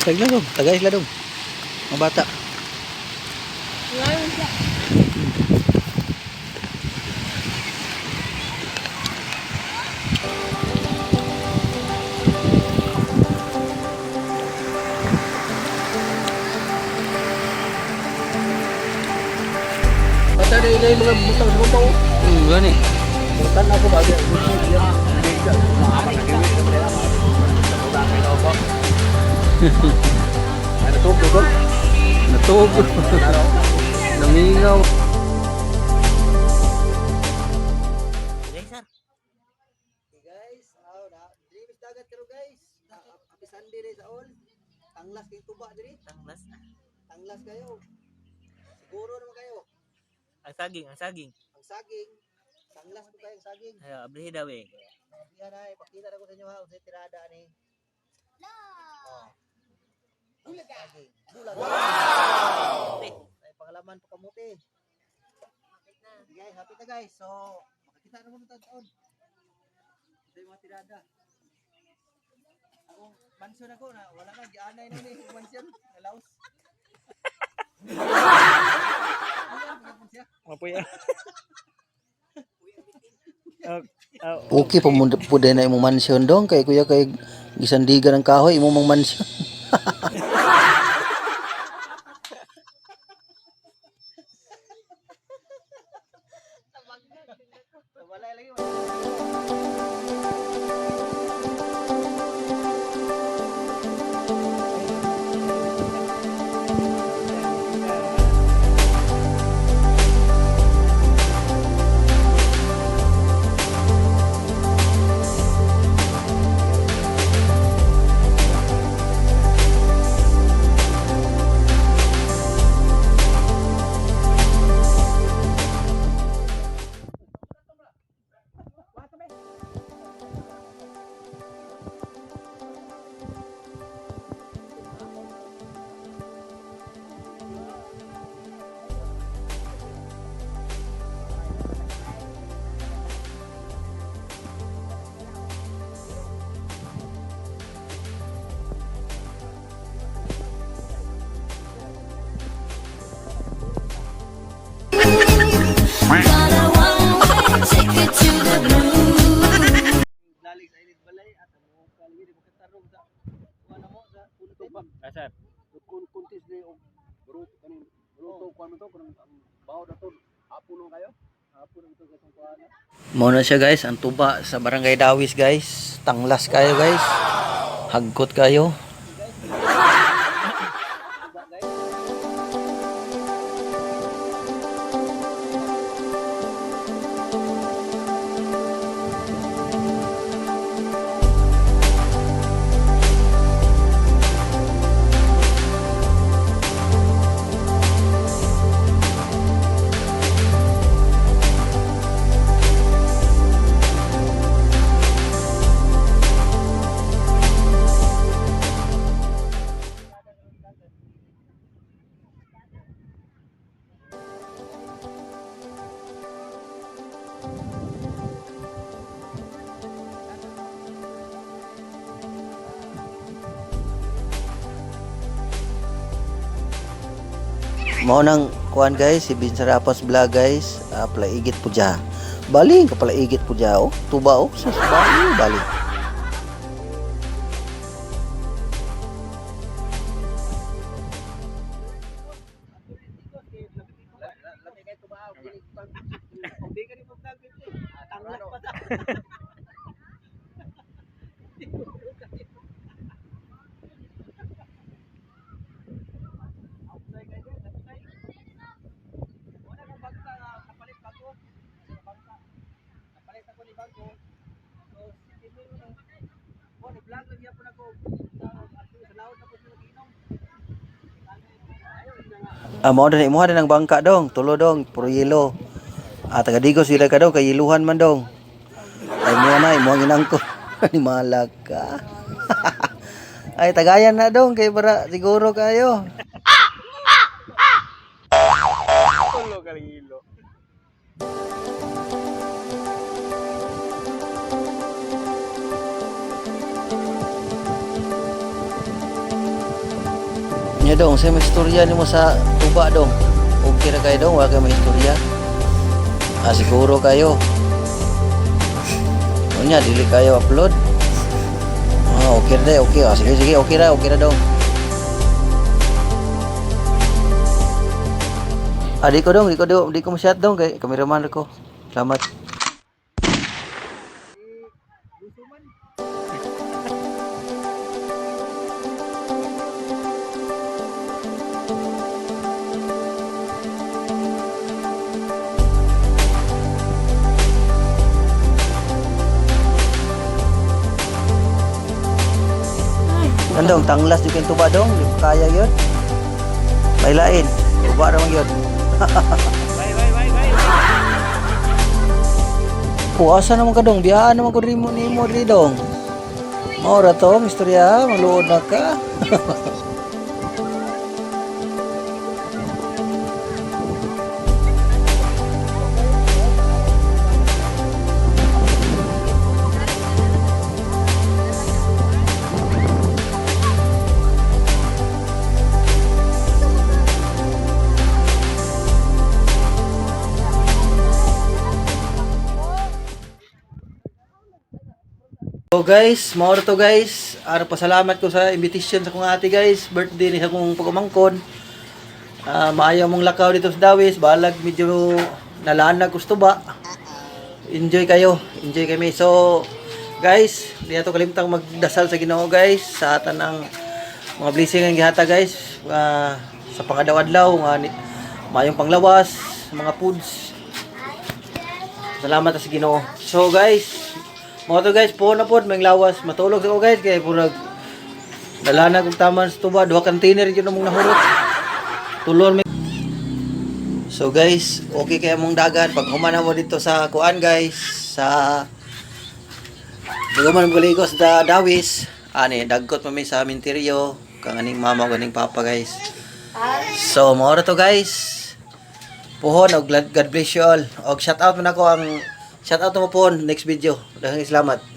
Tagla dong, tagay sila dong. Mga bata. Ngayon siya. Basta na ilay mga butang sa babaw. Gani. Butang ako ba? Ano to, Google? Natuog. Nangingaw. Sir. Okay guys, aw na diri mis dagat karon guys. Happy Sunday day sa all. Tanglas kay tuba diri. Tanglas. Tanglas kayo. Siguro naman kayo. Ang saging, ang saging. Ang saging, tanglas po kayo ang saging. Ay, abrihi daw eh. Yan ay pakita na ko sa inyo ha unsay tirada ani. Oh. Bulaga. Saging. Bulaga. Wow! Ay pangalaman pa kamuti. Okay guys, happy na guys. So, makakita na mo ng taon. Ito yung mga tirada. Akong mansion ako na wala na gianay na ni mansion na laos. Ayan, magyapon siya. Mapuya. Okay pa mo po din na imong mansion dong kay kuya kay gisandigan ng kahoy imo mang mansion. Wala lagi. Got a one-way ticket to the blue. Lalig sa init balay at mo kaligi di mo katarong sa kuan mo sa punto ba. Sir. Kun kuntis ni og bruto kanin. Bruto kuan mo to kanang ang bawo na to. Hapon no kayo? Hapon ang ito sa kuan. Mao na siya guys, ang tuba sa Barangay Dawis guys. Tanglas kayo guys. Hagkot kayo. Mao nang kuan guys, si Binsarapas vlog guys, palaigit po dya. Bali, ka palaigit po dya oh. Tuba oh, sus bali, bali. Tanglas pa sa. Mao din imuha din ang bangka dong, tulo dong, puro yelo. Taga Digos sila ka dong, kay yiluhan man dong. Ay mo na, imuha ginangko. Ni malaka. Ay tagayan na dong kay para siguro kayo. Tulo kalilo. Dong, sa may istorya nimo sa tuba dong. Okay ra kayo dong, wala kayo may istorya. Ah, siguro kayo. Unya, dili kayo upload. Ah, okay ra, okay. Ah, sige, sige, okay ra dong. Ah, di ko dong, di ko masyat dong kay kameraman ko. Salamat. Andong, tanglas di kayong tuba dong, di ko kaya yun. May lain, tuba naman yun. Puasa naman ka dong, biyaan naman ko rin mo nimo diri dong. Maura to, ang istorya, maluod na ka. So guys, maura to guys. Ara pasalamat ko sa invitation sa kong ate guys. Birthday ni sa kong pagumangkon. Ah, maayo mong lakaw dito sa Dawis. Balag medyo nalanag gusto ba. Enjoy kayo. Enjoy kami. So guys, di nato kalimtang magdasal sa Ginoo guys sa tanang mga blessing ang gihata guys. Ah, sa pangadaw-adlaw nga maayong panglawas, mga foods. Salamat sa Ginoo. So guys, mga to guys, po na po, may lawas. Matulog sa ko guys, kaya purag dala na kong taman sa tuba, duha container yun among nahurot. Tulon may. So guys, okay kaya mong dagan pag humana mo dito sa kuan guys, sa Pag human mo galigos da dawis, ani dagkot pa mi sa minteryo kang aning mama ug aning papa guys. So mao ra to guys. Puhon og God bless you all. Og shout out man ako ang shout out mo pohon next video. Daghang salamat.